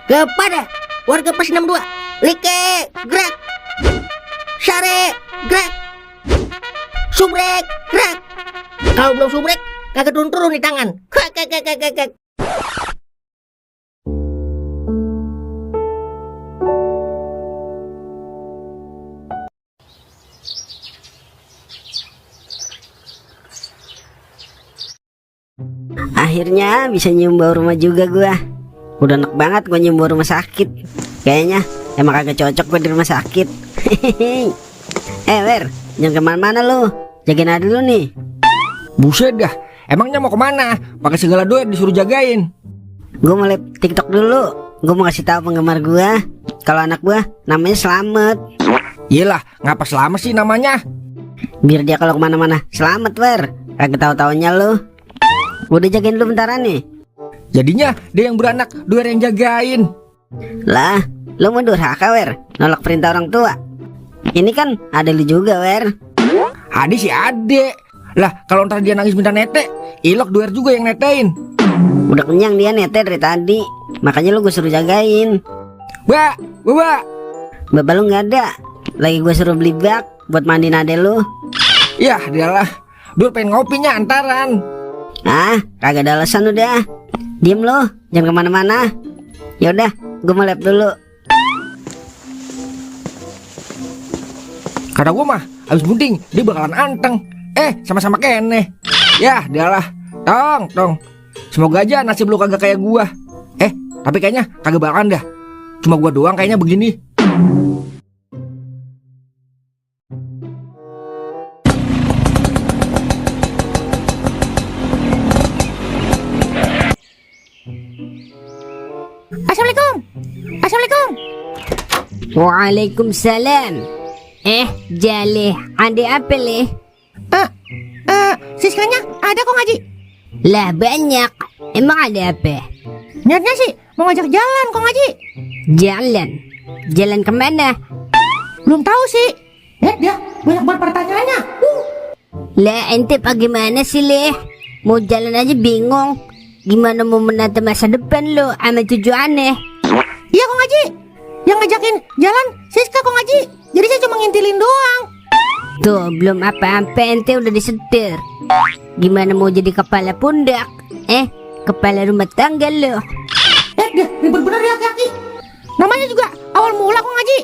Kepada warga Pos 62, Like, gerak. Sare, gerak. Subrek, gerak. Kalau belum subrek, kagak turun-turun di tangan. Kek. Akhirnya bisa nyium bau rumah juga gua. Udah enak banget gua nyium bau rumah sakit. Kayaknya emang kagak cocok gua di rumah sakit. Wer, jangan kemana-mana lu. Jagain adik lu nih. Buset dah, emangnya mau kemana? Pakai segala duit disuruh jagain. Gua mau live TikTok dulu. Gua mau kasih tahu penggemar gua kalau anak gua namanya Slamet. Iyalah, ngapa selama sih namanya? Biar dia kalau kemana-mana selamat, Wer. Kagak tahu-taunya lu. Gua udah jagain lu bentaran nih. Jadinya dia yang beranak, Duer yang jagain. Lah, lu mau durhaka, Wer? Nolak perintah orang tua. Ini kan ada lu juga, Wer. Ade si Ade. Lah, kalau ntar dia nangis minta nete, Ilok Duer juga yang netein. Udah kenyang dia nete dari tadi. Makanya lu gue suruh jagain. Ba. Bapak lu nggak ada. Lagi gue suruh beli bak buat mandiin ade lu. Yah, dialah. Duer pengen ngopinya antaran. Ah, kagak ada alasan udah. Diem lu, jangan kemana-mana. Yaudah, gue mau lap dulu. Kata gua mah, abis bunting dia bakalan anteng. Sama-sama kene. Yah, dialah. Tong. Semoga aja nasib lu kagak kayak gua. Tapi kayaknya kagak bakalan dah. Cuma gua doang kayaknya begini. Assalamualaikum. Waalaikumsalam. Jaleh, ada apa leh? Siskanya ada kok ngaji. Lah banyak. Emang ada apa? Niatnya sih mau ngajak jalan kok ngaji. Jalan kemana? Belum tahu sih. Dia banyak banget pertanyaannya. Lah ente bagaimana sih leh? Mau jalan aja bingung. Gimana mau menata masa depan lo sama tujuannya? Iya kok ngaji. Yang ngajakin jalan Siska kok ngaji. Jadi saya cuma ngintilin doang. Tuh belum apa-apa ente udah disetir. Gimana mau jadi kepala pundak? Kepala rumah tangga lo. Dia ribet bener ya laki-laki. Namanya juga awal mula kok ngaji.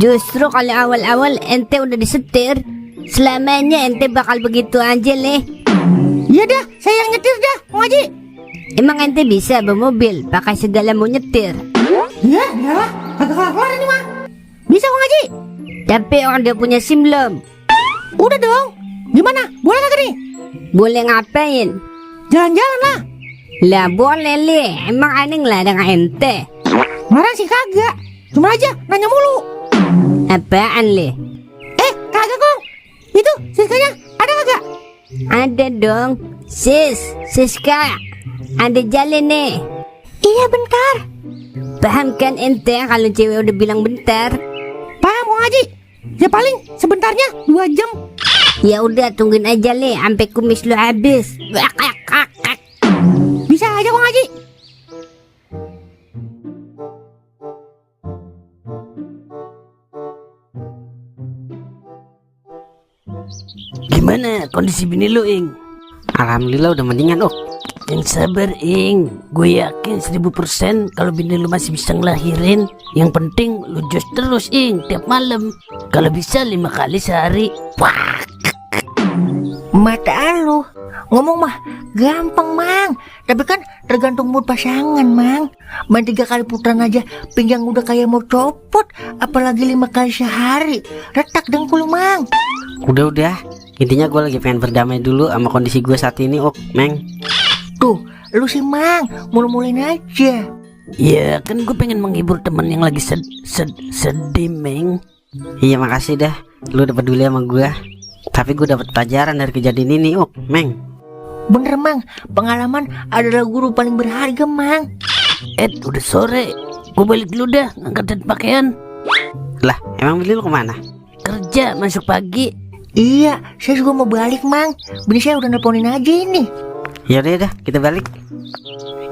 Justru kalau awal-awal ente udah disetir, selamanya ente bakal begitu aja leh. Iya dah, saya yang nyetir dah kok ngaji. Emang ente bisa bawa mobil pakai segala mau nyetir? Iya, iyalah, kagak kelar-kelar ini mah. Bisa kok ngaji. Tapi orang dia punya SIM belum? Udah dong. Gimana? Boleh kagak nih? Boleh ngapain? Jalan-jalan lah. Lah boleh leh. Emang aneh ngelarang ente? Ngarang sih kagak. Cuma aja nanya mulu. Apaan leh? Kagak kong. Itu Siskanya ada kagak? Ada dong. Siska, ada jalan nih. Iya bentar. Paham kan ente kalau cewek udah bilang bentar? Paham kok ngaji. Ya paling sebentarnya 2 jam. Ya udah tungguin aja leh sampai kumis lu habis. Bisa aja kok ngaji. Gimana kondisi bini lu, Ing? Alhamdulillah udah mendingan, Yang sabar, Ing. Gue yakin 1000% kalau bini lu masih bisa ngelahirin. Yang penting lu jos terus, Ing, tiap malam. Kalau bisa 5 kali sehari. Wah. Mata lu ngomong mah gampang mang. Tapi kan tergantung mood pasangan mang. Main 3 kali putaran aja pinggang udah kayak mau copot. Apalagi 5 kali sehari. Retak dengkul mang. Udah. Intinya gue lagi pengen berdamai dulu sama kondisi gue saat ini, Meng. Tuh, lu sih mang, mulu-mulin aja. Ya kan gue pengen menghibur temen yang lagi sedih, Meng. Iya makasih dah, lu udah peduli sama gue. Tapi gue dapat pelajaran dari kejadian ini, Meng. Bener mang, pengalaman adalah guru paling berharga mang. Udah sore, gue balik dulu dah ngangkat pakaian. Lah, emang beli lu kemana? Kerja, masuk pagi. Iya, saya juga mau balik mang. Bini saya udah nelponin aja ini. Yaudah, kita balik.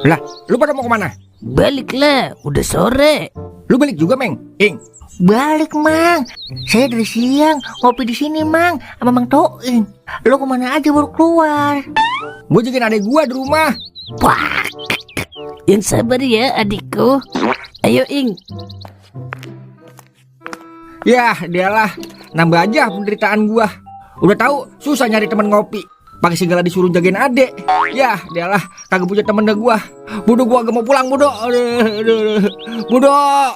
Lah, lu pada mau kemana? Baliklah, udah sore. Lu balik juga, Meng? Ing. Balik, Mang. Saya dari siang ngopi di sini, Mang, sama Mang Toing. Lo kemana aja baru keluar? Gue jagain adek gua di rumah. Wah, yang sabar ya adikku. Ayo Ing. Yah, dialah. Nambah aja penderitaan gua. Udah tahu susah nyari teman ngopi. Pakai segala disuruh jagain adek. Yah, dialah. Kagak punya temen dah gua. Bodoh, gua agak mau pulang, bodoh. Aduh. Bodoh.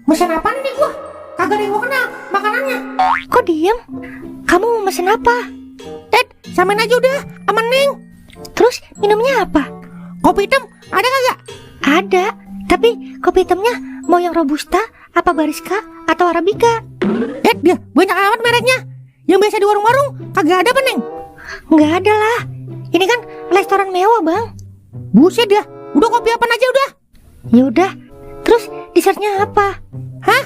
Mesen apa nih gua? Kagak ada yang gua kenal makanannya. Kok diem? Kamu mau mesen apa? Samain aja udah, aman Neng. Terus minumnya apa? Kopi hitam, ada kagak? Ada, tapi kopi hitamnya mau yang robusta, apa bariska, atau arabica? Dia banyak amat mereknya. Yang biasa di warung-warung, kagak ada apa Neng? Nggak ada lah, ini kan restoran mewah Bang. Buset ya, udah kopi apaan aja udah. Yaudah, terus dessertnya apa? Hah?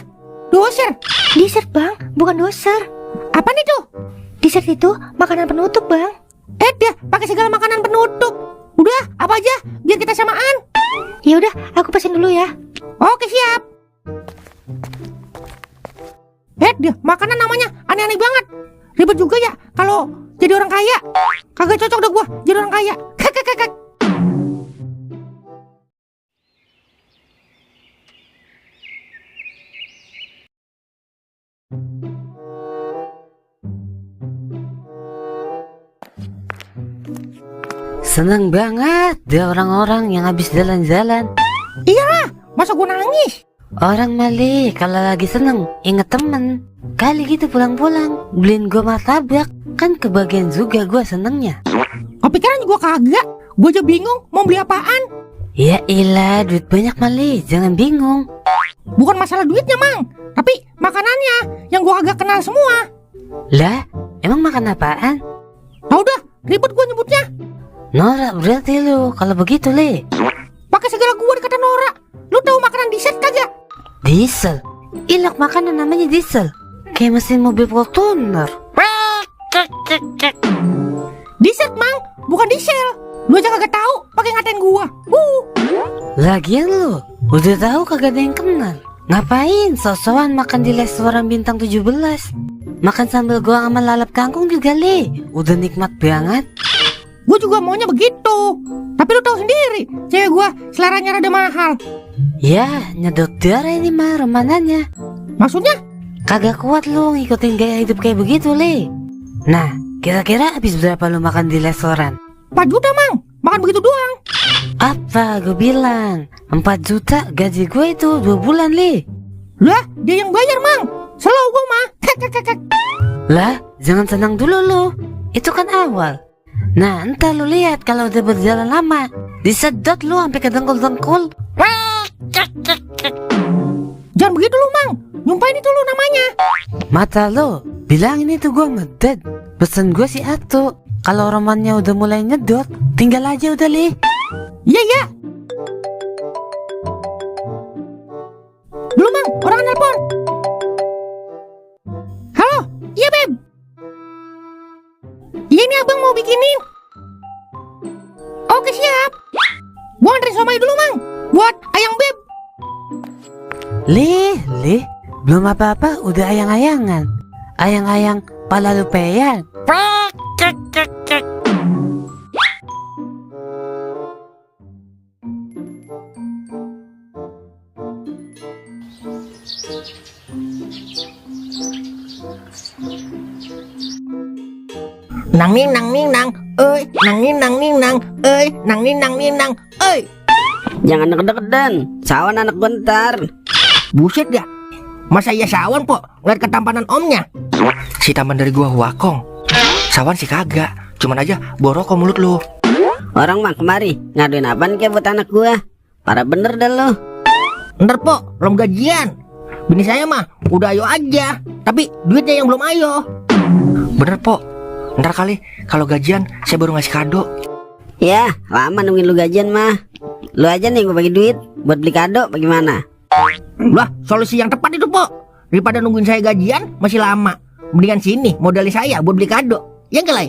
Doser? Dessert Bang, bukan doser. Apa nih tuh? Dessert itu makanan penutup Bang. Dia pakai segala makanan penutup. Udah, apa aja biar kita samaan. Ya udah, aku pesen dulu ya. Oke, siap. Dia makanan namanya aneh-aneh banget. Ribet juga ya kalau jadi orang kaya. Kagak cocok dah gua jadi orang kaya. Kakak. Seneng banget dia orang-orang yang habis jalan-jalan. Iyalah, masa gua nangis? Orang Mali kalau lagi seneng inget temen. Kali gitu pulang-pulang beliin gua martabak. Kan kebagian juga gua senengnya. Kepikiran gua kagak. Gua aja bingung mau beli apaan. Ya ilah, duit banyak Mali, jangan bingung. Bukan masalah duitnya Mang, tapi makanannya yang gua kagak kenal semua. Lah, emang makan apaan? Tau dah, ribet gua nyebutnya. Norak berarti lu kalau begitu Le. Pakai segala gua dikata norak. Lu tahu makanan dessert kagak? Diesel. Ilok makanan namanya diesel. Kayak mesin mobil Fortuner. Dessert Mang, bukan diesel. Lu aja kagak tahu, pakai ngatain gua. Lagian lu udah tahu kagak ada yang kenal. Ngapain sosokan makan di restoran bintang 17? Makan sambal goang sama lalap kangkung juga Le. Udah nikmat banget. Gue juga maunya begitu. Tapi lu tahu sendiri, cewek gue seleranya rada mahal. Ya, nyedot darah ini mah remananya. Maksudnya? Kagak kuat lu ngikutin gaya hidup kayak begitu, Le. Nah, kira-kira habis berapa lu makan di restoran? 4 juta, Mang. Makan begitu doang. Apa gue bilang? 4 juta gaji gue itu 2 bulan, Le. Lah, dia yang bayar, Mang. Selalu gue mah. Lah, jangan senang dulu lu. Itu kan awal. Nah, entar lu lihat kalau udah berjalan lama, disedot lu sampai ke dengkul-dengkul. Jangan begitu lu, Mang. Nyumpahin itu lu namanya. Mata lu, bilang ini tuh gua meded. Pesen gua si Atu. Kalau romannya udah mulai nyedot, tinggal aja udah Le. Iya. Belum, Mang. Orang nelpon. Halo, iya Beb. Iya ini abang mau bikinin. Oke siap. Gua anterin somai dulu Mang, buat ayang Beb. Le, belum apa-apa udah ayang-ayangan. Ayang-ayang pala lupean. Nang ning nang, nang ning nang, nang ning nang, Jangan deket-deketan, sawan anak bentar. Buset ya, masa iya sawan po ngeliat ketampanan omnya. Si taman dari gua wakong. Sawan sih kagak. Cuman aja borok mulut lu. Orang mah kemari ngaduin apaan kayak buat anak gua. Parah bener dah lo. Ntar po, belum gajian. Bini saya mah udah ayo aja, tapi duitnya yang belum ayo. Bener, Po. Ntar kali kalau gajian saya baru ngasih kado. Ya, lama nungguin lu gajian mah. Lu aja nih gua bagi duit buat beli kado bagaimana? Lah, solusi yang tepat itu po. Daripada nungguin saya gajian masih lama. Mendingan sini modalin saya buat beli kado. Ya enggak Lai?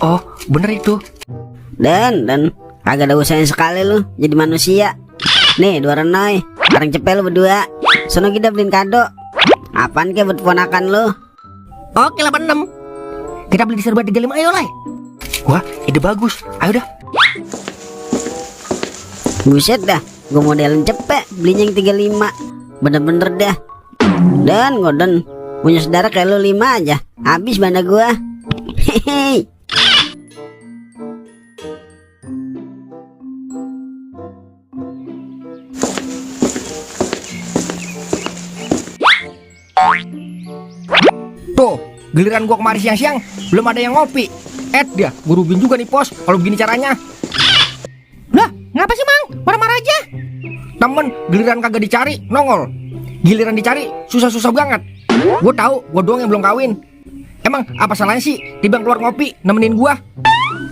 Oh, bener itu. Dan kagak ada usahanya sekali lu jadi manusia. Nih 2 renoi, bareng cepet lu berdua. Sono kita beliin kado. Apaan ke buat ponakan lu? Oke 86. Kita beli di Serba 35 ayo Lai. Wah, ide bagus. Ayo dah. Buset dah, gue modelin cepet belinya yang 35. Bener-bener dah. Dan Gordon punya saudara kayak lu 5 aja, habis banda gua. Hehehe. Tuh, giliran gua kemari siang-siang belum ada yang ngopi. Dia, gua rugiin juga nih pos kalau begini caranya. Lah, ngapa sih Mang? Marah-marah aja. Temen, giliran kagak dicari, nongol. Giliran dicari, susah-susah banget. Gua tahu, gua doang yang belum kawin. Emang apa salahnya sih tiba keluar ngopi nemenin gua?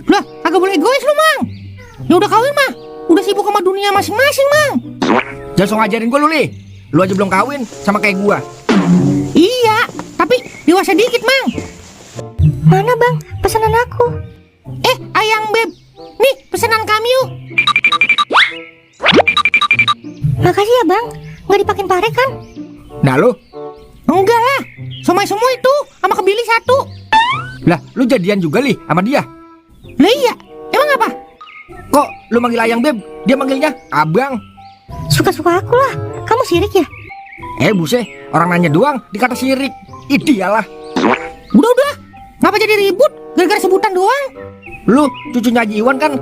Lah, kagak boleh egois lu Mang. Ya udah kawin mah, udah sibuk sama dunia masing-masing Mang. Jangan sok ngajarin gua lu, Li. Lu aja belum kawin sama kayak gua. Iya, tapi dewasa dikit Mang. Mana Bang, pesanan aku? Ayang Beb, nih pesanan kami yuk. Makasih ya Bang, nggak dipakein pare kan? Nah lu? Enggak lah, somai semua itu sama kebili 1. Lah, lu jadian juga, Li, sama dia? Lah iya, emang apa? Kok lu manggil Ayang Beb, dia manggilnya Abang? Suka-suka aku lah, kamu sirik ya? Buset, orang nanya doang dikata sirik. Iyalah. Udah, ngapa jadi ribut gara-gara sebutan doang? Lu cucunya Haji Iwan kan?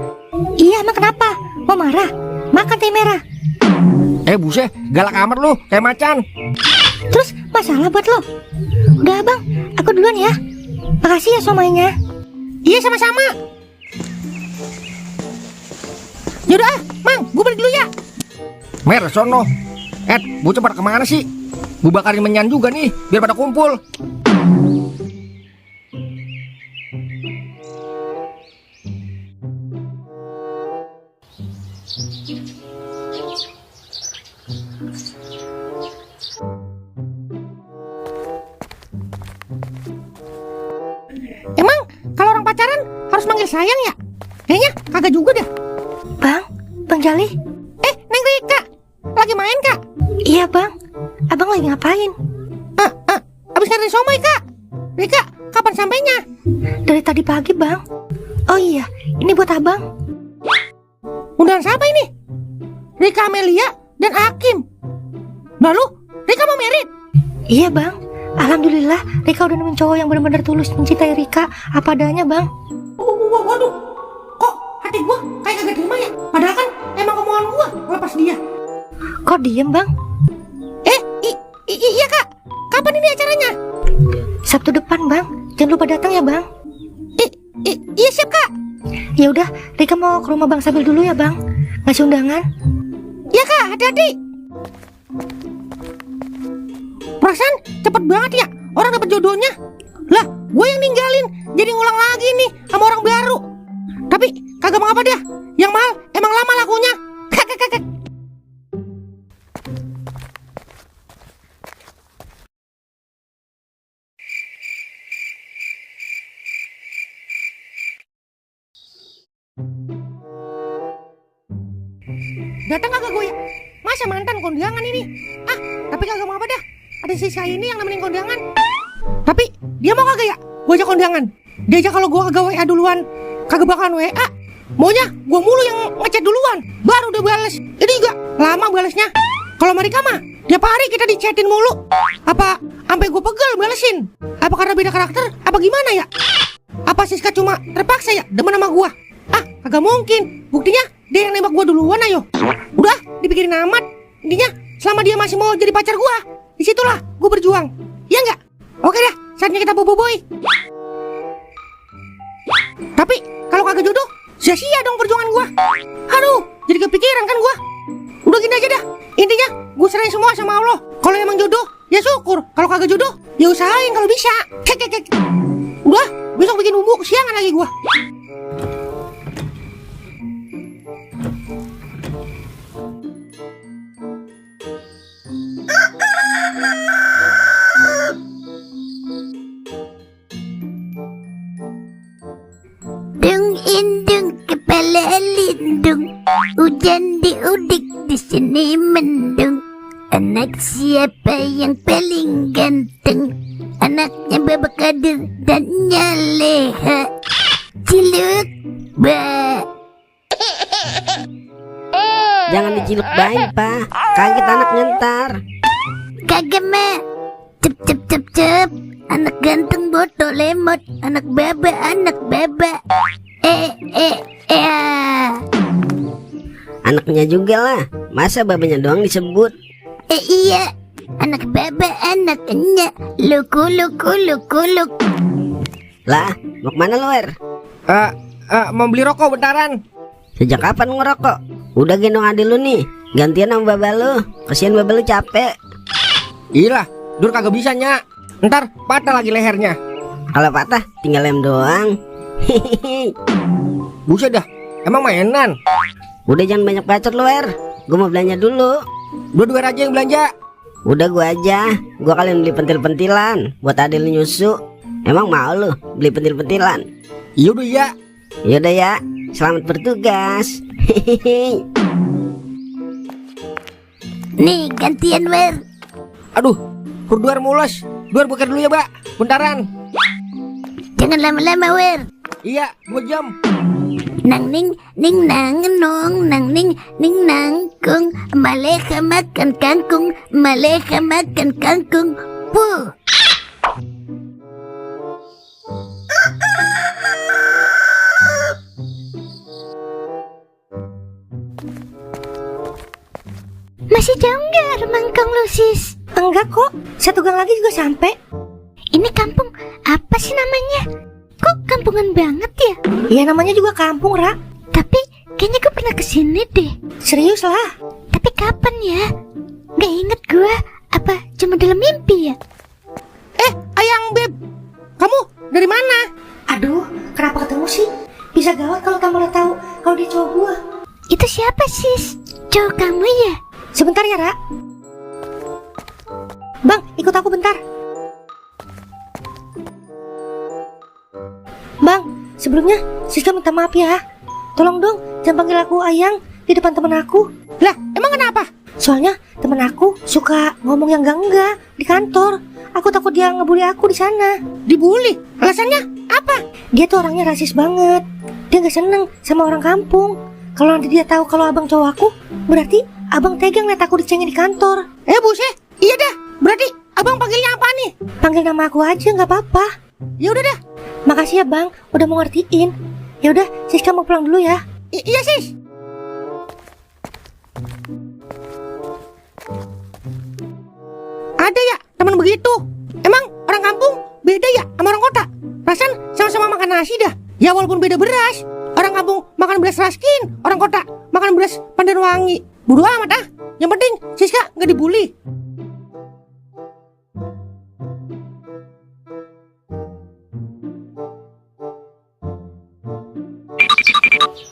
Iya, emang kenapa? Mau marah? Makan teh merah. Buset, galak amat lu, kayak macan. Terus masalah buat lo? Udah Bang, aku duluan ya. Makasih ya somainya. Iya sama-sama. Yaudah Mang, gue balik dulu ya. Mer, sono. Bocah pada kemana sih? Gue bakarin menyan juga nih, biar pada kumpul. Emang kalau orang pacaran harus manggil sayang ya? Kayaknya kagak juga dah. Bang Jali. Neng Rika, lagi main Kak? Iya Bang, Abang lagi ngapain? Abis ngadain somai Kak. Rika, kapan sampainya? Dari tadi pagi Bang. Oh iya, ini buat Abang. Undangan siapa ini? Rika Amelia dan Hakim. Lalu, Rika mau merit? Iya Bang, alhamdulillah Rika udah nemuin cowok yang benar-benar tulus mencintai Rika apa adanya Bang. Waduh, kok hati gua kayak kagak terima ya? Padahal kan emang kemauan gua lepas dia. Kok diem Bang? Iya Kak, kapan ini acaranya? Sabtu depan Bang, jangan lupa datang ya Bang. Iya siap Kak. Ya udah, Rika mau ke rumah Bang Sabil dulu ya Bang, ngasih undangan. Iya Kak, hati-hati. Perasaan cepet banget ya orang dapat jodohnya. Lah, gue yang ninggalin jadi ngulang lagi nih sama orang baru. Tapi kagak mengapa dah. Yang mahal emang lama lakunya. Kakek. Datang kagak gue ya? Masa mantan kondangan ini? Tapi kagak mengapa dah. Ada sisa ini yang nemenin kondangan. Tapi dia mau kagak ya gue ajak kondangan? Dia aja kalau gue kagak WA duluan kagak bakalan WA. Maunya gue mulu yang ngechat duluan baru dia bales. Ini juga lama balesnya. Kalau mereka mah tiap hari kita dichatin mulu. Apa sampai gue pegel balesin? Apa karena beda karakter? Apa gimana ya? Apa Siska cuma terpaksa ya demen sama gue? Kagak mungkin. Buktinya dia yang nembak gue duluan ayo. Udah dipikirin amat. Intinya selama dia masih mau jadi pacar gue, disitulah gue berjuang. Ya enggak? Oke dah, saatnya kita boboiboy. Tapi kalau kagak jodoh, sia-sia dong perjuangan gue. Aduh, jadi kepikiran kan gue. Udah gini aja dah. Intinya gue serahin semua sama Allah. Kalau emang jodoh, ya syukur. Kalau kagak jodoh, ya usahain kalau bisa. Kek. Udah, besok bikin bumbu siangan lagi gue. sini mendung. Anak siapa yang paling ganteng? Anaknya Baba Kadir dan Nyaleha. Ciluk, ba. Jangan diciluk baik, Pak. Kaget anaknya ntar. Kagak mah. Cep. Anak ganteng boto lemot. Anak baba. Anaknya juga lah. Masa babanya doang disebut? Iya. Anak baba anaknya. Luku. Lah, mau kemana lu, Wer? Mau beli rokok bentaran. Sejak kapan ngerokok? Udah gendong adil lu nih. Gantian sama baba lu. Kasihan baba lu capek. Iyalah, Dur kagak bisa, Nyak. Ntar patah lagi lehernya. Kalau patah tinggal lem doang. Buset dah, emang mainan. Udah jangan banyak bacot lu, Wer. Gue mau belanja dulu. Dua aja yang belanja. Udah gua aja. Gua kalian beli pentil-pentilan buat adil nyusu. Emang mau lu beli pentil-pentilan? Yaudah ya. Yaudah ya. Selamat bertugas. Nih gantian Wer. Aduh, perut Duar mules. Duar buka dulu ya, Mbak. Bentaran. Jangan lama-lama Wer. Iya, 2 jam. Nang ning nang nong nang ning nang kung. Maleka makan kangkung. Puh. Masih jauh nggak rumah Kang Lusis? Enggak kok, 1 gang lagi juga sampai. Ini kampung apa sih namanya? Kok kampungan banget ya? Ya namanya juga kampung, Ra. Tapi kayaknya gue pernah kesini deh. Serius lah. Tapi kapan ya? Gak inget gue. Apa cuma dalam mimpi ya? Ayang Beb, kamu dari mana? Aduh, kenapa ketemu sih? Bisa gawat kalau kamu udah tahu kalau dia cowok gua. Itu siapa sis? Cowok kamu ya? Sebentar ya, Ra. Bang, ikut aku bentar. Bang, sebelumnya Siska minta maaf ya. Tolong dong, jangan panggil aku Ayang di depan temen aku. Lah, emang kenapa? Soalnya temen aku suka ngomong yang enggak di kantor. Aku takut dia ngebully aku di sana. Dibully? Alasannya apa? Dia tuh orangnya rasis banget. Dia gak seneng sama orang kampung. Kalau nanti dia tahu kalau abang cowok aku, berarti abang tega ngeliat aku dicengin di kantor. Buset. Iya dah. Berarti abang panggilnya apa nih? Panggil nama aku aja nggak apa-apa. Ya udah dah. Makasih ya bang, udah mau ngertiin. Ya udah, Siska mau pulang dulu ya. Iya sis. Ada ya teman begitu? Emang orang kampung beda ya sama orang kota? Perasaan sama-sama makan nasi dah. Ya walaupun beda beras. Orang kampung makan beras raskin, orang kota makan beras pandan wangi. Bodo amat ah. Yang penting Siska nggak dibully.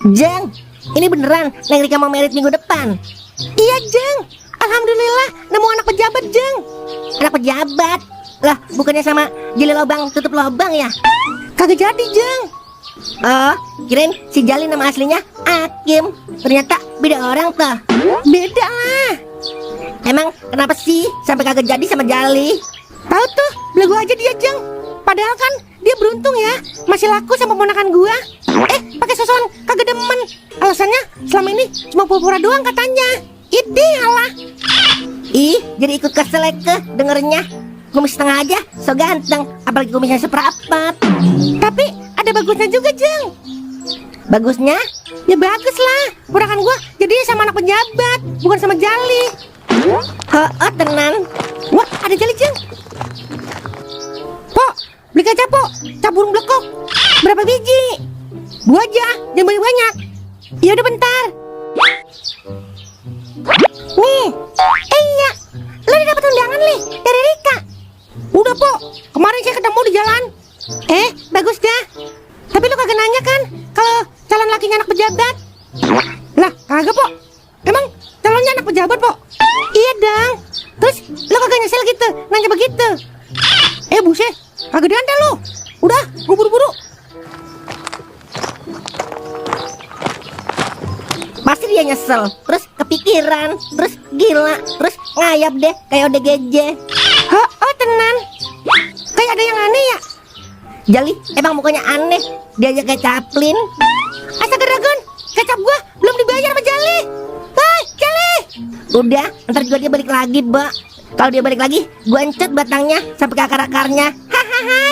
Jeng, ini beneran Neng Rika mau merit minggu depan. Iya Jeng. Alhamdulillah nemu anak pejabat Jeng. Anak pejabat. Lah, bukannya sama Jali lobang tutup lobang ya? Kagak jadi Jeng. Oh, kirain si Jali nama aslinya Akim. Ternyata beda orang tuh. Beda lah. Emang kenapa sih sampai kagak jadi sama Jali? Tahu tuh, belagu aja dia Jeng. Padahal kan dia beruntung ya, masih laku sama ponakan gua. Pakai sosokan kagak demen. Alasannya selama ini cuma pura-pura doang katanya. Ideal lah. Ih, jadi ikut kesel ke dengernya. Kumis setengah aja, so ganteng. Apalagi kumisnya seperapat. Tapi ada bagusnya juga Jeng. Bagusnya? Ya bagus lah, ponakan gua jadi sama anak pejabat, bukan sama Jali. Oh, tenan. Wah, ada Jali Jeng. Pok, beli kaca Pok, cap burung blekok. Berapa biji? 2 aja, jangan banyak-banyak. Ya udah bentar. Nih, iya, lo udah dapet undangan nih dari Rika. Udah Pok, kemarin saya ketemu di jalan. Bagus dah. Tapi lo kagak nanya kan kalau calon lakinya anak pejabat? Lah, kagak Pok. Emang calonnya anak pejabat Pok? Iya dong. Terus lo kagak nyesel gitu nanya begitu? Buset, kagak diantar lo. Udah, gue buru-buru. Pasti dia nyesel. Terus kepikir kepikiran, terus gila, terus ngayap deh kayak ODGJ. Oh tenan. Kayak ada yang aneh ya? Jali, emang mukanya aneh. Dia aja kayak Chaplin. Astaga Dragon, kecap gua belum dibayar sama Jali. Hai, Jali. Udah, ntar juga dia balik lagi, Mbak. Kalau dia balik lagi, gua encet batangnya sampai ke akar-akarnya. Hahaha.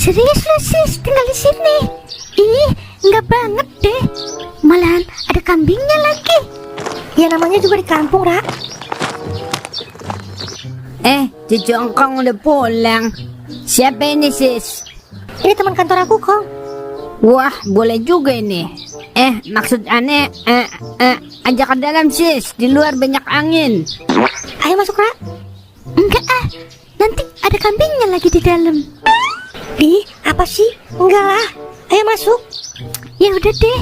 Serius lu sis tinggal di sini? Ih, nggak banget deh. Malahan ada kambingnya lagi. Ya namanya juga di kampung, Ra. Cucu engkong udah pulang. Siapa ini sis? Ini teman kantor aku, Kong. Wah, boleh juga ini. Maksud aneh, ajak ke dalam sis. Di luar banyak angin. Ayo masuk, Ra. Enggak ah, nanti ada kambingnya lagi di dalam. Ih, apa sih? Enggak lah. Ayo masuk. Ya udah deh.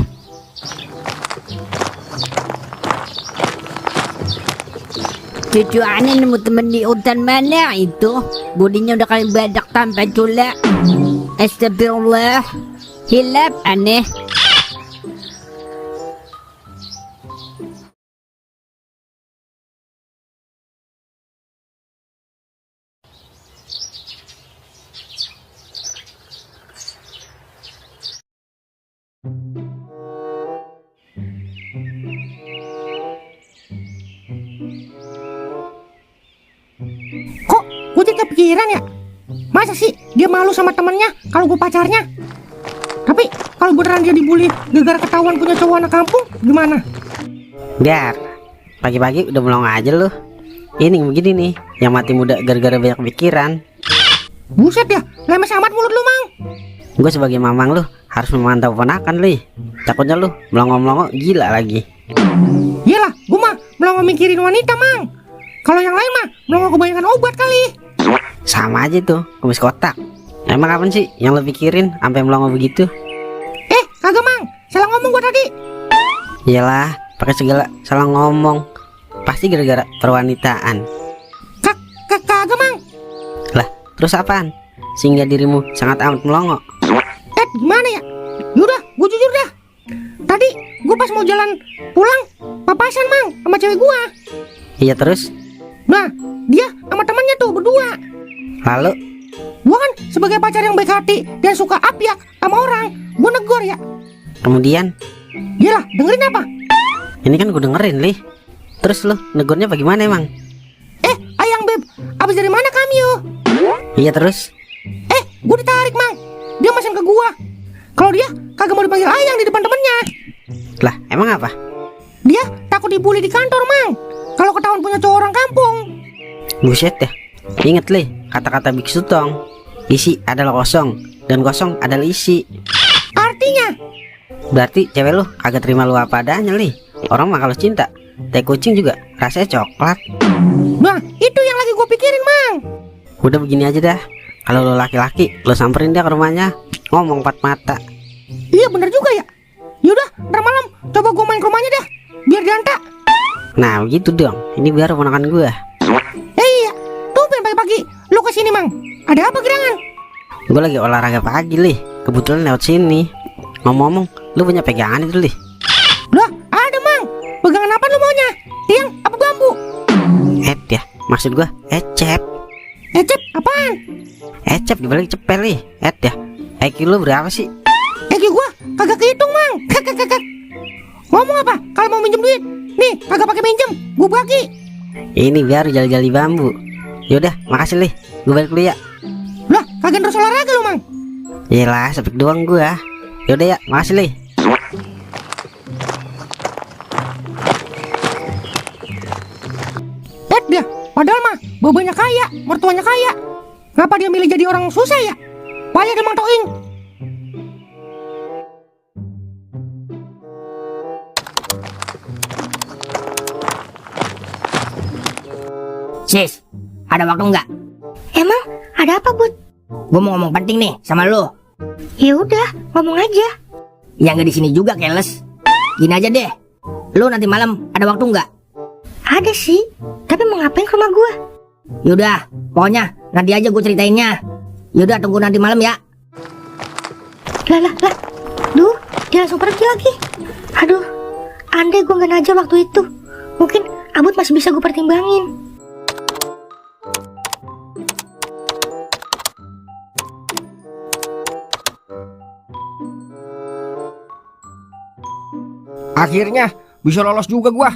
Cucu aneh nemu temen di hutan mana itu? Bodinya udah kayak badak tanpa cula. Astagfirullah. Hilap aneh. Kok gue jadi kepikiran ya? Masa sih dia malu sama temennya kalau gue pacarnya? Tapi kalau beneran dia dibully gara-gara ketahuan punya cowok anak kampung, gimana? Dar, pagi-pagi udah melong aja lu. Ini begini nih, yang mati muda gara-gara banyak pikiran. Buset ya, lemes amat mulut lu, Mang. Gue sebagai mamang lu harus memantau ponakan lu. Takutnya lu melongo-melongo gila lagi. Iyalah, gue mah belum mikirin wanita, Mang. Kalau yang lain mah belum kebanyakan obat kali. Sama aja tuh, kumis kotak. Emang kapan sih yang lu pikirin sampai melongo begitu? Kagak, Mang. Salah ngomong gue tadi. Iyalah, pakai segala salah ngomong. Pasti gara-gara perwanitaan. Kagak, Mang. Lah, terus apaan? Sehingga dirimu sangat amat melongo. Gimana ya? Yaudah, gue jujur dah. Tadi gue pas mau jalan pulang papasan, Mang, sama cewek gue. Iya terus? Nah, dia sama temannya tuh berdua. Lalu? Gue kan sebagai pacar yang baik hati dan suka apyak sama orang, gue negor ya. Kemudian? Iyalah, dengerin apa? Ini kan gue dengerin, Lih. Terus lu negornya bagaimana emang? Ayang Beb, abis dari mana kamu? Iya terus? Gue ditarik, Mang. Dia masang ke gua. Kalau dia kagak mau dipanggil ayang di depan temennya. Lah, emang apa? Dia takut dibully di kantor, Mang. Kalau ketahuan punya cowok orang kampung. Buset ya. Ingat, Lih, kata-kata biksu tong. Isi adalah kosong dan kosong adalah isi. Artinya? Berarti cewek lu kagak terima lu apa adanya, Lih. Orang mah kalau cinta, teh kucing juga rasanya coklat. Nah, itu yang lagi gue pikirin, Mang. Udah begini aja dah. Kalau lu laki-laki, lu samperin dia ke rumahnya, ngomong empat mata. Iya bener juga ya. Yaudah, ntar malam coba gue main ke rumahnya dah, biar diantar. Nah begitu dong. Ini biar ponakan gua. Iya, tumben pagi-pagi lu kesini, Mang. Ada apa gerangan? Gua lagi olahraga pagi, Lih. Kebetulan lewat sini. Ngomong-ngomong, lu punya pegangan itu, Lih? Lah, ada, Mang. Pegangan apa lu maunya? Tiang apa bambu? Ya, maksud gua ecep. Ecep apaan? Ecep dibalik cepel, Lih. Ya, IQ lu berapa sih? IQ gua kagak kehitung, Mang. Kagak. Ngomong apa? Kalau mau minjem duit, nih kagak pakai minjem, gua bagi. Ini biar jali-jali bambu. Yaudah, makasih, Lih. Gua balik dulu ya. Lah, kagak terus olahraga lu, Mang. Yelah, sepik doang gua. Yaudah ya, makasih, Lih. Dia, padahal mah babanya kaya, mertuanya kaya. Ngapa dia milih jadi orang susah ya? Payah dia Mang Toing. Sis, ada waktu nggak? Emang ada apa, Bud? Gue mau ngomong penting nih sama lo. Ya udah, ngomong aja. Yang nggak di sini juga, keles. gini aja deh. Lu nanti malam ada waktu nggak? Ada sih, tapi mau ngapain ke rumah gua? Yaudah, pokoknya nanti aja gue ceritainnya. Yaudah, tunggu nanti malam ya. Lah. Duh, dia langsung pergi lagi. Aduh, andai gua nggak naja waktu itu, mungkin Abut masih bisa gue pertimbangin. Akhirnya bisa lolos juga gua.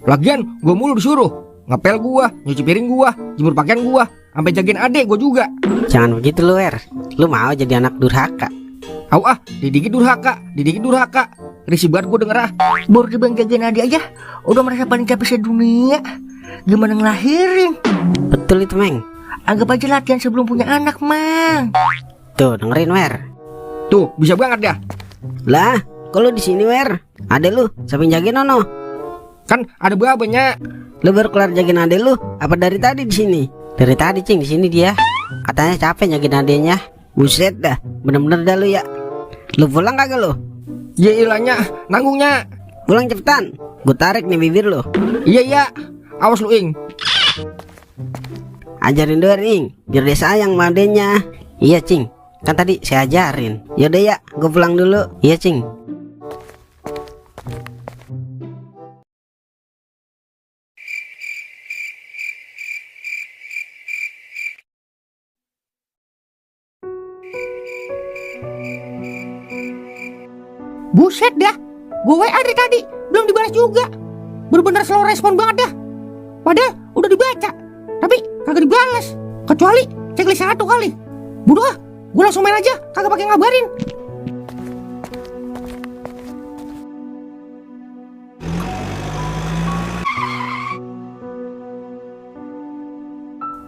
Lagian gua mulu disuruh ngepel gua, nyuci piring gua, jemur pakaian gua, sampai jagain adek gua juga. Jangan begitu lu, Er. Lu mau jadi anak durhaka. Au didikit durhaka. Risih banget gua denger ah. Baru dibilang jagain adik aja udah merasa paling capek sedunia. Gimana ngelahirin? Betul itu, Meng. Anggap aja latihan sebelum punya anak, Mang. Tuh, dengerin, Wer. Tuh, bisa banget dah. Lah, kok lu di sini, Wer? Ade lu, siapa yang jagain Nono? Kan ada babanya. Lu baru kelar jagain ade lu apa dari tadi di sini? Dari tadi, Cing, di sini dia. Katanya capek jagain adenya. Buset dah, bener-bener dah lu ya. Lu pulang kagak lu? Ya ilahnya, nanggungnya. Pulang cepetan. Gue tarik nih bibir lu. Iya. Awas lu, Ing. Ajarin doang, Ing, biar dia sayang sama adenya. Iya, Cing. Kan tadi saya ajarin. Yaudah ya, gue pulang dulu. Iya, Cing. Buset dah. Gue WA dari tadi belum dibalas juga. Bener-bener slow respon banget dah. Padahal udah dibaca, tapi kagak dibalas. Kecuali checklist 1 kali. Bodoh ah, gue langsung main aja, kagak pakai ngabarin.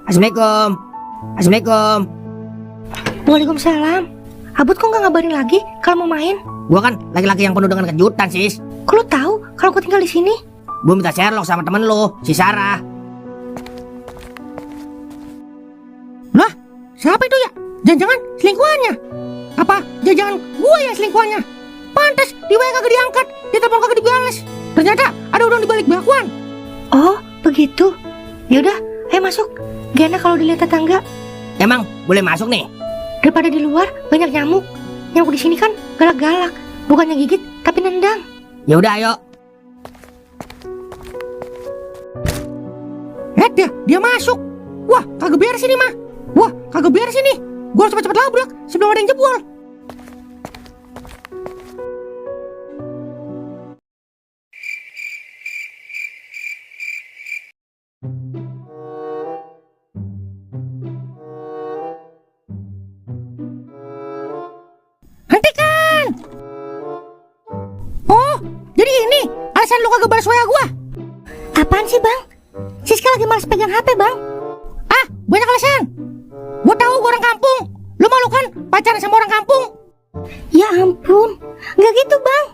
Assalamualaikum. Waalaikumsalam. Abut kok nggak ngabarin lagi kalau mau main? Gua kan laki-laki yang penuh dengan kejutan, Sis. Kok lu tahu kalau gue tinggal di sini? Gua minta Sherlock sama temen lu, si Sarah. Lah, siapa itu ya? Jangan-jangan selingkuhannya? Apa jangan-jangan gue yang selingkuhannya? Pantes di WA kagak diangkat, di telepon kagak dibalas. Ternyata ada udang di balik bakwan. Oh, begitu. Yaudah, ayo masuk. Gak enak kalau dilihat tetangga. Emang boleh masuk nih? Daripada di luar banyak nyamuk. Nyamuk di sini kan galak-galak, bukannya gigit tapi nendang. Ya udah, ayo. Lihat dia masuk. Wah, kagak beres ini mah. Wah, kagak beres ini. Gua harus cepet-cepet labrak sebelum ada yang jebol. Hentikan! Oh, jadi ini alasan lu kagak balas WA gua? Apaan sih, Bang? Siska lagi malas pegang HP, Bang. Ah, banyak alasan. Gua tahu gua orang kampung. Lu malu kan pacaran sama orang kampung? Ya ampun, nggak gitu, Bang.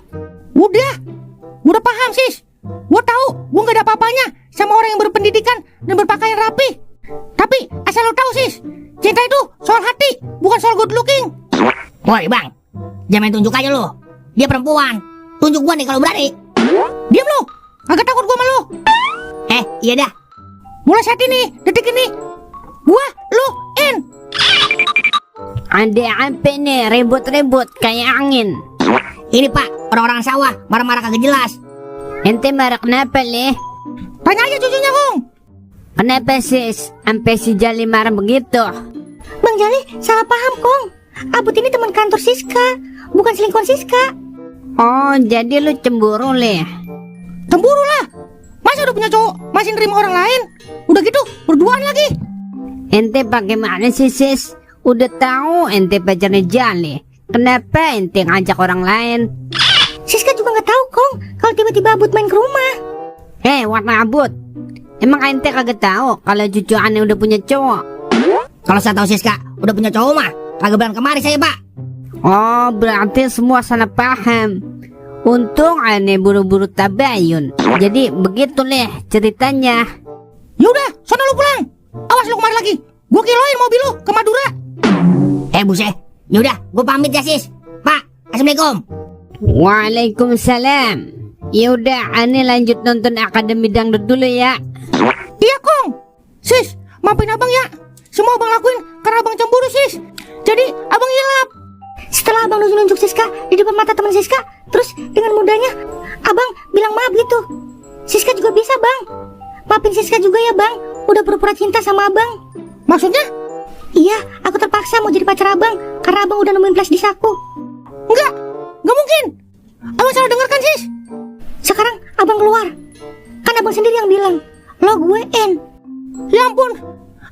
Udah paham, Sis. Gua tahu gua nggak ada apa-apanya sama orang yang berpendidikan dan berpakaian rapi. Tapi asal lu tahu, Sis, cinta itu soal hati, bukan soal good looking. Woi, Bang. Jangan main tunjuk aja lu. Dia perempuan. Tunjuk gua nih kalau berani. Diam lu. Kagak takut gua sama lu. Iya dah. Mulai saat ini, detik ini, gua lu in. Ada apa nih ribut-ribut kayak angin? Ini Pak, orang-orang sawah marah-marah kagak jelas. Ente marah kenapa leh? Tanya aja cucunya, Kong. Kenapa sis? Sampai si Jali marah begitu? Bang Jali salah paham, Kong. Abut ini teman kantor Siska, bukan selingkuhan Siska. Oh, jadi lu cemburu leh? Cemburu lah. Masa udah punya cowok masih nerima orang lain? Udah gitu berduaan lagi. Ente bagaimana sih sis? Udah tahu ente pacarnya Jali. Kenapa ente ngajak orang lain? Siska juga nggak tahu, Kong, kalau tiba-tiba Abut main ke rumah. Warna Abut. Emang ente kagak tahu kalau cucu aneh udah punya cowok? Kalau saya tahu Siska udah punya cowok mah kagak bilang kemari saya, Pak. Oh, berarti semua salah paham. Untung aneh buru-buru tabayun. Jadi begitu leh ceritanya. Yaudah, sono lu pulang. Awas lu kemari lagi. Gua kiloin mobil lu ke Madura. Buset. Yaudah, gue pamit ya, Sis. Pak, Assalamualaikum. Waalaikumsalam. Yaudah, aneh lanjut nonton Akademi Dangdut dulu ya. Iya Kong. Sis, maafin abang ya. Semua abang lakuin karena abang cemburu sis. Jadi abang hilap. Setelah abang nunjuk Siska di depan mata teman Siska, terus dengan mudahnya abang bilang maaf gitu. Siska juga bisa bang. Maafin Siska juga ya bang, udah pura-pura cinta sama abang. Maksudnya? Iya, aku terpaksa mau jadi pacar abang karena abang udah nemuin flash disk aku. Enggak mungkin. Abang salah dengar kan sis? Sekarang abang keluar. Kan abang sendiri yang bilang, lo gue N. Ya ampun,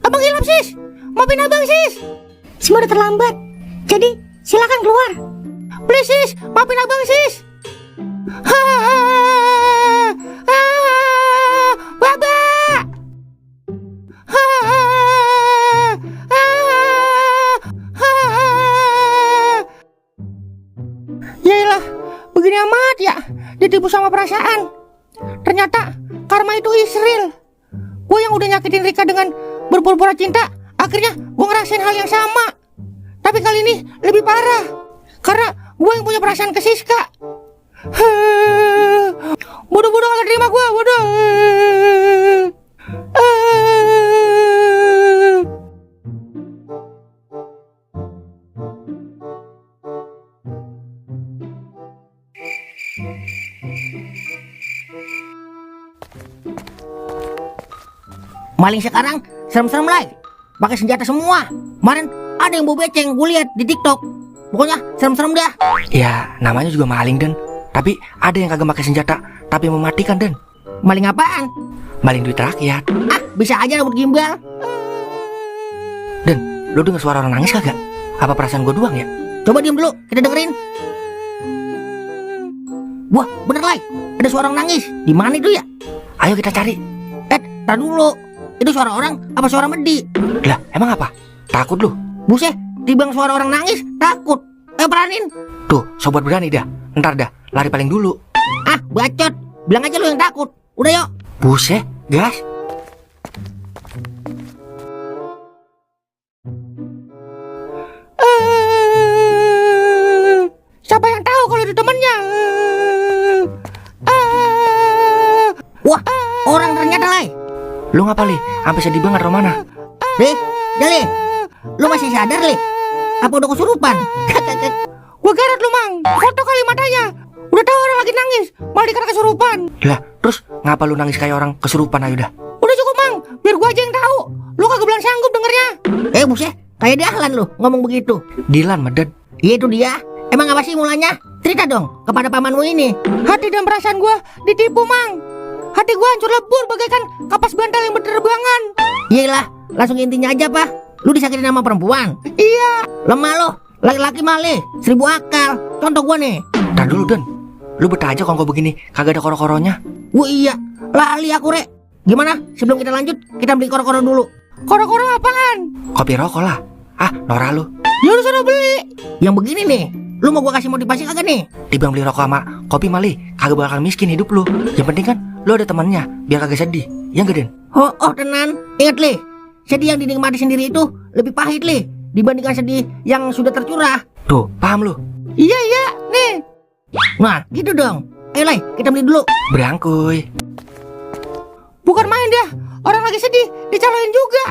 abang hilap sis. Maafin abang sis. Semua udah terlambat. Jadi silakan keluar. Please sis, maafin abang sis. Baba. Yaelah, begini amat ya, ditipu sama perasaan. Ternyata karma itu is real. Gue yang udah nyakitin Rika dengan berpura-pura cinta, akhirnya gue ngerasain hal yang sama. Tapi kali ini lebih parah, karena gue yang punya perasaan ke Siska. Bodoh-bodoh gak terima gue, bodoh. Maling sekarang serem-serem lah, pakai senjata semua. Kemarin ada yang bawa beceng, gue lihat di TikTok. Pokoknya serem-serem dah. Ya, namanya juga maling, Den. Tapi ada yang kagak pakai senjata, tapi mematikan, Den. Maling apaan? Maling duit rakyat. Ah, bisa aja rambut gimbal. Den, lu denger suara orang nangis kagak? Apa perasaan gue doang ya? Coba diem dulu, kita dengerin. Wah, bener lah, ada suara orang nangis. Di mana itu ya? Ayo kita cari. Tar dulu. Itu suara orang apa suara medi? Lah, emang apa? Takut lu? Buset, dibang suara orang nangis, takut. Peranin. Tuh, sobat berani dah. Ntar dah, lari paling dulu. Ah, bacot. Bilang aja lu yang takut. Udah yuk. Buset, gas. Siapa yang tahu kalau itu temennya? Wah, orang ternyata lah. Lu ngapa, Li? Sampai sedih banget, Romana. Jali, lu masih sadar, Li? Apa udah kesurupan? Gua garot lu, Mang. Foto kali matanya. Udah tahu orang lagi nangis, malah dikira kesurupan. Lah, terus ngapa lu nangis kayak orang kesurupan, ayo dah? Udah cukup, Mang. Biar gua aja yang tahu. Lu kagak bilang sanggup dengernya. Buset, kayak Dahlan lu ngomong begitu. Dilan, Medan. Iya, itu dia. Emang apa sih mulanya? Cerita dong kepada pamanmu ini. Hati dan perasaan gua ditipu, Mang. Hati gua hancur lebur bagaikan kapas bantal yang berterbangan. Iyalah, langsung intinya aja, Pak. Lu disakitin sama perempuan. Iya. Lemah lo. Laki-laki malih, 1000 akal. Contoh gua nih. Ntar dulu, Den. Lu betah aja kalau begini, kagak ada koro-koronya. Wah iya, lali aku, Rek. Gimana? Sebelum kita lanjut, kita beli koro-koro dulu. Koro-koro apaan? Kopi rokok lah. Ah, Nora lu. Ya lu sudah beli. Yang begini nih, lu mau gua kasih motivasi kagak nih? Dibang beli rokok sama kopi mali, kagak bakal miskin hidup lu. Yang penting kan lu ada temannya, biar kagak sedih. Ya enggak, Den? Oh tenan. Ingat, Li. Sedih yang dinikmati sendiri itu lebih pahit, Li, dibandingkan sedih yang sudah tercurah. Tuh, paham lu? Iya, nih. Nah, gitu dong. Ayo, Lai, kita beli dulu. Berangkuy. Bukan main dah. Orang lagi sedih, dicaloin juga.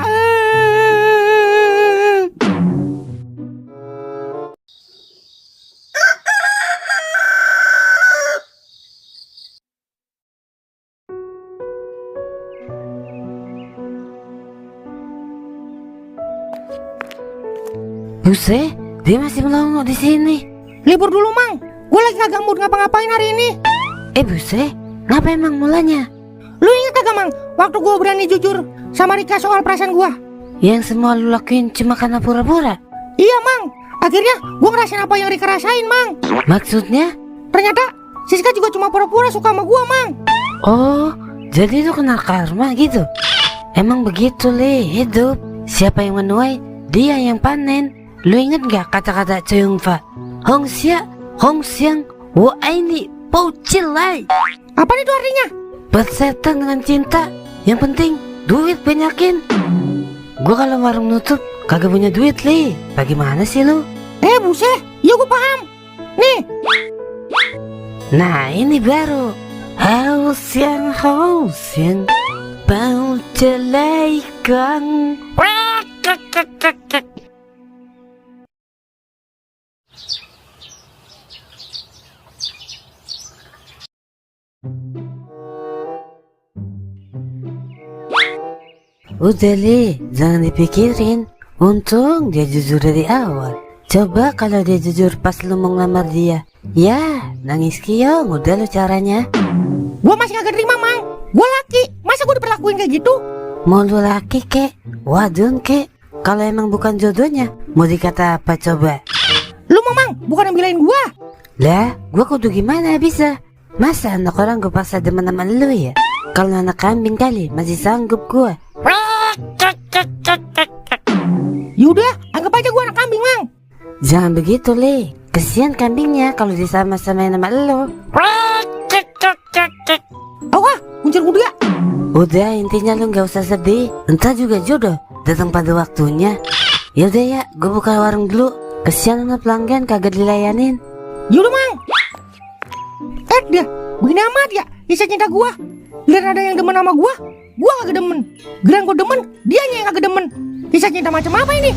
Buset, dia masih melongo di sini. Libur dulu, Mang. Gue lagi kagak mood ngapa-ngapain hari ini. Buset, ngapa emang mulanya? Lu inget kagak, Mang? Waktu gue berani jujur sama Rika soal perasaan gue. Yang semua lu lakuin cuma karena pura-pura? Iya, Mang. Akhirnya gue ngerasain apa yang Rika rasain, Mang. Maksudnya? Ternyata Siska juga cuma pura-pura suka sama gue, Mang. Oh, jadi lu kena karma gitu? Emang begitu, Li, hidup. Siapa yang menuai, dia yang panen. Lu inget gak kata-kata Cheung Fa? Hong Xiang, wo aini, po cilai. Apa itu artinya? Bersetan dengan cinta. Yang penting, duit banyakin. Gua kalau warung nutup, kagak punya duit, Li. Bagaimana sih lu? Buset, ya gue paham. Nih. Nah, ini baru. haus yang bau jelai kang. Udah Le, jangan dipikirin. Untung dia jujur dari awal. Coba kalau dia jujur pas lu mau ngelamar dia, ya nangis kiong udah lu caranya. Gua masih kagak terima, Mang. Gua laki, masa gua diperlakuin kayak gitu? Mau lu laki kek, wadon kek, kalau emang bukan jodohnya, mau dikata apa coba? Lu mau, Mang, bukan yang belain gua. Lah, gua kudu gimana bisa? Masa anak orang gua paksa demen sama lu ya? Kalau anak kambing kali masih sanggup gua. Yaudah, anggap aja gua anak kambing, Mang. Jangan begitu Le, kesian kambingnya kalau disama-samain sama lu. Wah, muncul kuda. Udah intinya lu gak usah sedih, entar juga jodoh datang pada waktunya. Yaudah ya, gue buka warung dulu. Kesian sama pelanggan kagak dilayanin. Yaudah, Mang. Dah, begini amat ya kisah cinta gua. Lihat ada yang demen sama gua kagak demen. Geran gua demen, dianya yang kagak demen. Kisah cinta macam apa ini?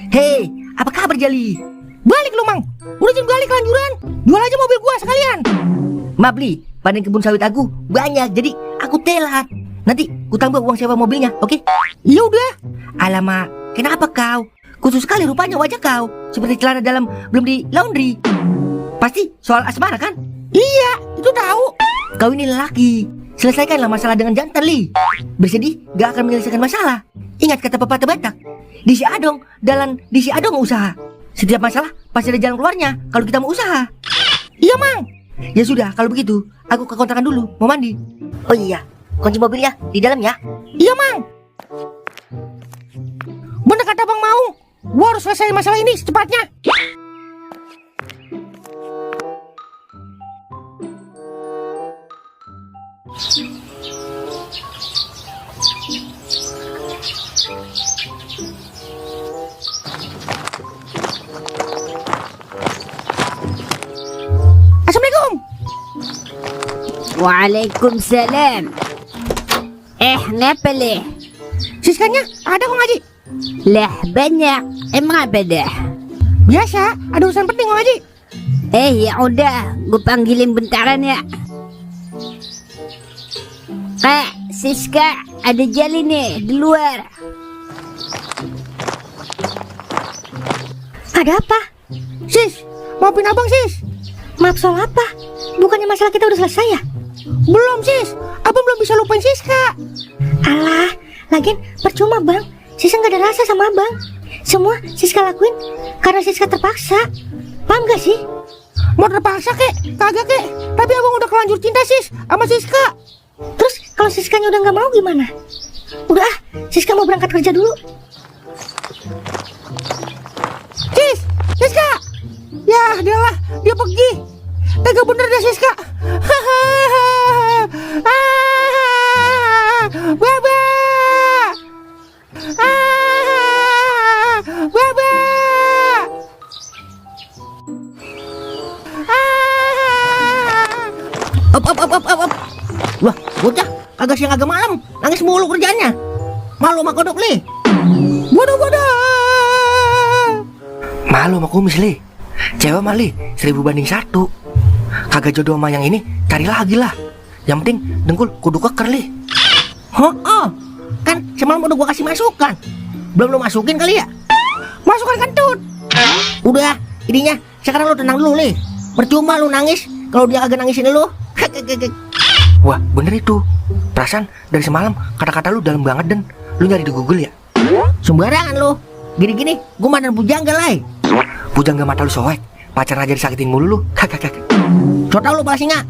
Hei, apa kabar Jali? Balik lu, Mang. Udah jam balik lanjuran. Jual aja mobil gua sekalian. Mabli, panen kebun sawit aku banyak, jadi aku telat. Nanti ku tambah uang sewa mobilnya, oke? Ya udah. Alamak, kenapa kau? Khusus sekali rupanya wajah kau, seperti celana dalam belum di laundry. Pasti soal asmara kan? Iya, itu tahu. Kau ini lelaki, selesaikanlah masalah dengan jantan Li. Bersedih gak akan menyelesaikan masalah. Ingat kata pepatah Batak, disi adong dalam disi adong usaha. Setiap masalah pasti ada jalan keluarnya kalau kita mau usaha. Iya, Mang. Ya sudah, kalau begitu aku ke kontrakan dulu, mau mandi. Oh iya, kunci mobilnya di dalam ya. Iya, Mang. Bener kata Bang Maung, gua harus selesai masalah ini secepatnya. Assalamualaikum. Waalaikumsalam. Ngapa Le? Siskanya ada kok Ngaji? Lah banyak. Emang apa dah? Biasa, ada urusan penting kok Ngaji. Ya udah, gue panggilin bentaran ya. Kak, Siska, ada Jali nih di luar. Ada apa? Sis, maafin abang Sis. Maaf soal apa? Bukannya masalah kita udah selesai ya? Belum Sis, abang belum bisa lupain Siska. Alah, lagian percuma Bang. Siska gak ada rasa sama Abang. Semua Siska lakuin karena Siska terpaksa. Paham gak sih? Mau terpaksa kek, kagak kek. Tapi abang udah kelanjur cinta Sis sama Siska. Terus kalau Siskanya udah gak mau gimana? Udah ah, Siska mau berangkat kerja dulu. Sis, Siska. Ya, dia pergi. Tega bener deh Siska. Baba. Baba. Op. Wah, bocah kagak siang kagak malam, nangis mulu kerjaannya. Malu sama kodok Li. Bodoh. Malu sama kumis Li. Cewek mah Li 1000 banding 1. Kagak jodoh sama yang ini, cari lagi lah. Yang penting dengkul kudu keker Li. Oh, kan semalam udah gua kasih masukan. Belum lu masukin kali ya? Masukkan kentut. Udah, ininya sekarang lu tenang dulu Li. Percuma lu nangis kalau dia kagak nangisin lu. Wah bener itu. Perasaan dari semalam kata-kata lu dalam banget dan lu nyari di Google ya. Sembarangan lu. Gini-gini gua mantan pujangga lai. Pujangga mata lu soek, pacaran aja disakitin mulu lu. So tau lu pasti nggak?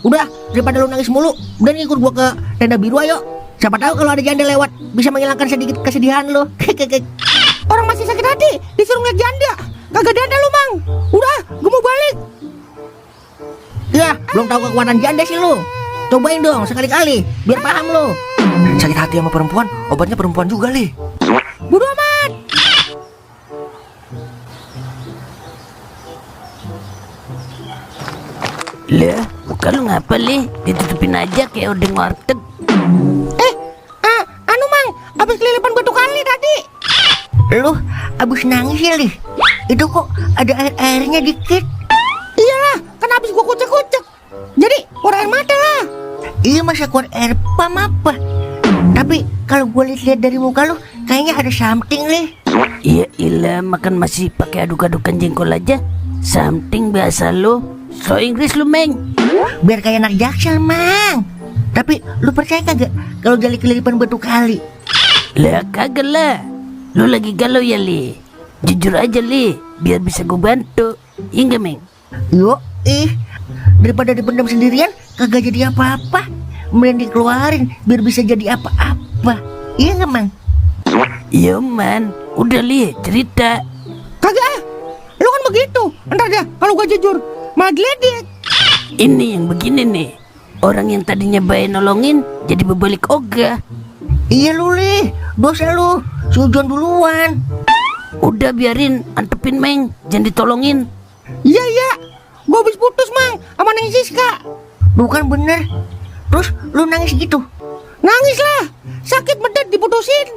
Udah, daripada lu nangis mulu, udah nih ikut gua ke tenda biru ayo. Siapa tahu kalau ada janda lewat bisa menghilangkan sedikit kesedihan lu. Orang masih sakit hati disuruh ngeliat janda. Kagak ada lu Mang. Udah, gua mau balik. Ya, belum tahu kekuatan janda sih lu. Cobain dong sekali-kali biar paham lu. Sakit hati sama perempuan, obatnya perempuan juga Li. Bodoh amat. Lah, muka lu ngapa li? Ditutupin aja kayak odeng warteg. Anu mang, abis kelilipan batu kali tadi. Lu abis nangis ya, Li? Itu kok ada air-airnya dikit? Iyalah, kan abis gua kucek-kucek. Jadi keluar air mata lah. Iya, masa keluar air pam apa? Tapi kalau gue lihat dari muka lu, kayaknya ada something, Li. Iya ilah, makan masih pakai aduk-adukan jengkol aja. Something bahasa lu. So Inggris lu, Meng. Biar kayak anak jaksel, Mang. Tapi lu percaya kagak kalau Jali kelilipan batu kali? Lah kagak lah. Lu lagi galau ya, Li? Jujur aja, Li, biar bisa gue bantu. Iya nggak, Meng? Yo, daripada dipendam sendirian, kagak jadi apa-apa. Mending dikeluarin biar bisa jadi apa-apa. Iya nggak, Mang? Iya, man. Udah, Li, cerita. Kagak ah. Lu kan begitu. Ntar dah kalau gua jujur malah geledek. Ini yang begini nih. Orang yang tadinya baik nolongin jadi berbalik ogah. Iya lu, Li. Dosa lu. Sujon duluan. Udah biarin, antepin, Meng. Jangan ditolongin. Iya. Gua habis putus, Mang, sama Neng Siska. Bukan bener. Terus lu nangis gitu? Nangis lah. Sakit medet diputusin.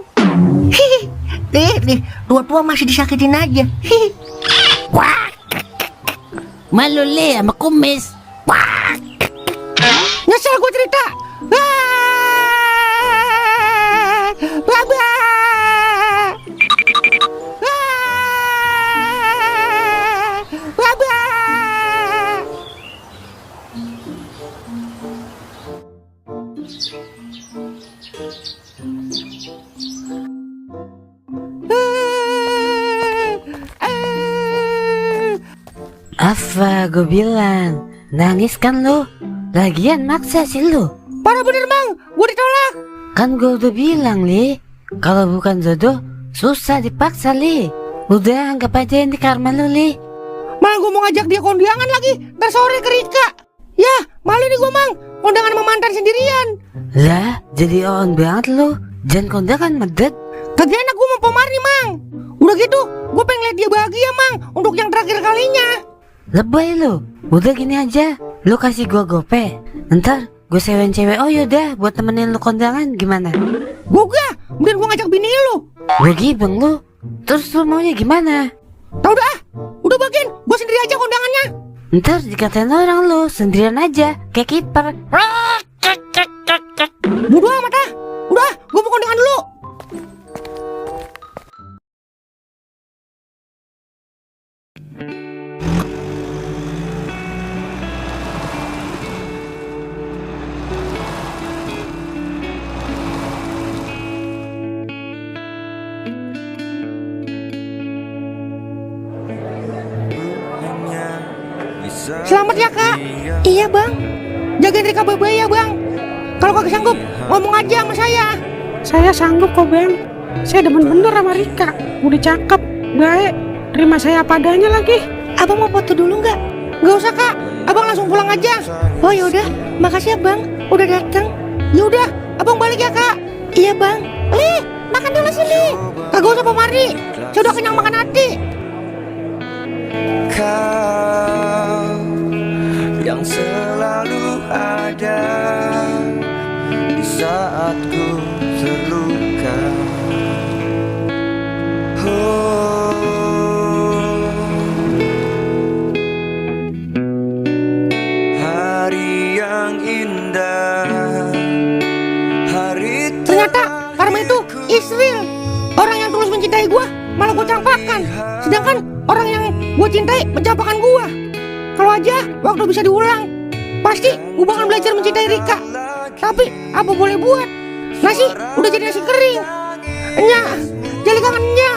Hihi. Nih, tua-tua masih disakitin aja. Hihi. Wah. Malu, Li, sama kumis. Wah. Nyesel gua cerita. Baba. Baba. Apa gue bilang, nangis kan lu? Lagian maksa sih lu. Parah bener, Mang, gua ditolak. Kan gue udah bilang, Li, kalau bukan jodoh susah dipaksa, Li. Udah anggap aja ini karma lu, Li. Malah gua mau ngajak dia kondangan lagi ntar sore ke Rika. Ya, malu nih gua, Mang, kondangan sama mantan sendirian. Lah, jadi on banget lu. Jangan kondangan medet. Kagak enak gua mau pemari, Mang. Udah gitu, gua pengen lihat dia bahagia, Mang, untuk yang terakhir kalinya. Lebay lu. Udah gini aja, lu kasih gua gope. Ntar gue sewain cewek. Oh yaudah, buat temenin lu kondangan gimana? Gua kemudian gua ngajak bini lu. Gue gibeng lu. Terus lu maunya gimana? Tau dah, udah bagian, gua sendiri aja kondangannya. Ntar dikatain orang lu sendirian aja kayak kiper. Bodo amat ah. Udah, gua mau kondangan dulu. Selamat ya, Kak. Iya bang. Jagain Rika baik-baik ya, Bang. Kalau kagak sanggup, ngomong aja sama saya. Saya sanggup kok, Bang. Saya demen bener sama Rika. Udah cakep, baik, terima saya apa adanya lagi. Abang mau foto dulu nggak? Gak usah, Kak. Abang langsung pulang aja. Oh yaudah, makasih ya bang. Udah datang. Yaudah, Abang balik ya, Kak. Iya bang. Li, makan dulu sini. Kagak usah pemari. Saya udah kenyang makan hati. Kau yang selalu ada di saat ku terluka. Hari yang indah, hari ternyata Karma itu Israel. Orang yang tulus mencintai gua malah gua campakan. Sedangkan orang yang gua cintai mencampakkan gua. Kalau aja waktu bisa diulang, pasti gua bakal belajar mencintai Rika. Tapi apa boleh buat? Nasi udah jadi nasi kering. Nya, jadi kangen Nya.